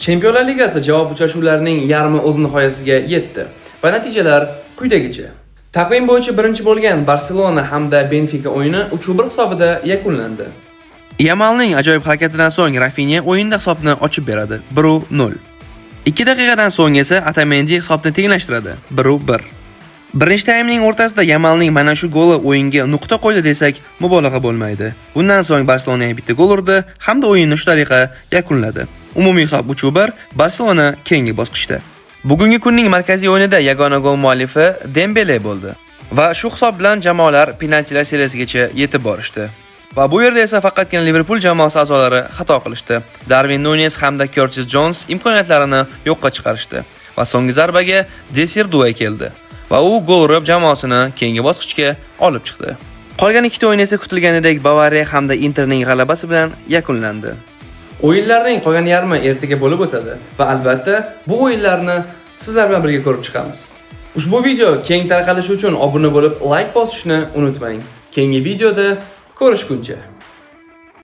Chempionlar Ligasi javob uchrashuvlarining yarmi o'z nihoyasiga yetdi va natijalar quyidagicha. Taqvim bo'yicha birinchi bo'lgan Barselona hamda Benfika o'yini 3-1 hisobida yakunlandi. Yamalning ajoyib harakatidan so'ng Rafinha o'yinda hisobni ochib beradi 1-0. 2 daqiqadan so'ng esa Otamendi hisobni tenglashtiradi 1-1. Birinchi taymning o'rtasida Yamalning mana shu goli o'yinga nuqta qo'ydi desak, mubolag'a bo'lmaydi. Bundan so'ng Barselona yana bitta gol urdi hamda o'yinni shu tariqa yakunladi. Umumiy hisob 3-1, Barselona keyingi bosqichda. Bugungi kunning markaziy o'yinida yagona gol muallifi Dembele bo'ldi. Va shu hisob bilan jamoalar penaltilar seriyasigacha yetib borishdi. Va bu yerda esa faqatgina Liverpool jamoasi a'zolari xato qilishdi. Darvin Nunes hamda Curtis Jones imkoniyatlarini yo'qqa chiqarishdi. Va so'nggi zarbaga Desir Due keldi. Va u gol urib jamoasini keyingi bosqichga olib chiqdi. Qolgan ikkita o'yin esa kutilganidek Bavariya hamda Interning g'alabasi bilan yakunlandi. O'yinlarning qolgan yarmi ertaga bo'lib o'tadi va albatta bu o'yinlarni sizlar bilan birga ko'rib chiqamiz. Ushbu video keng tarqalishi uchun obuna bo'lib, like bosishni unutmang. Keyingi videoda ko'rishguncha.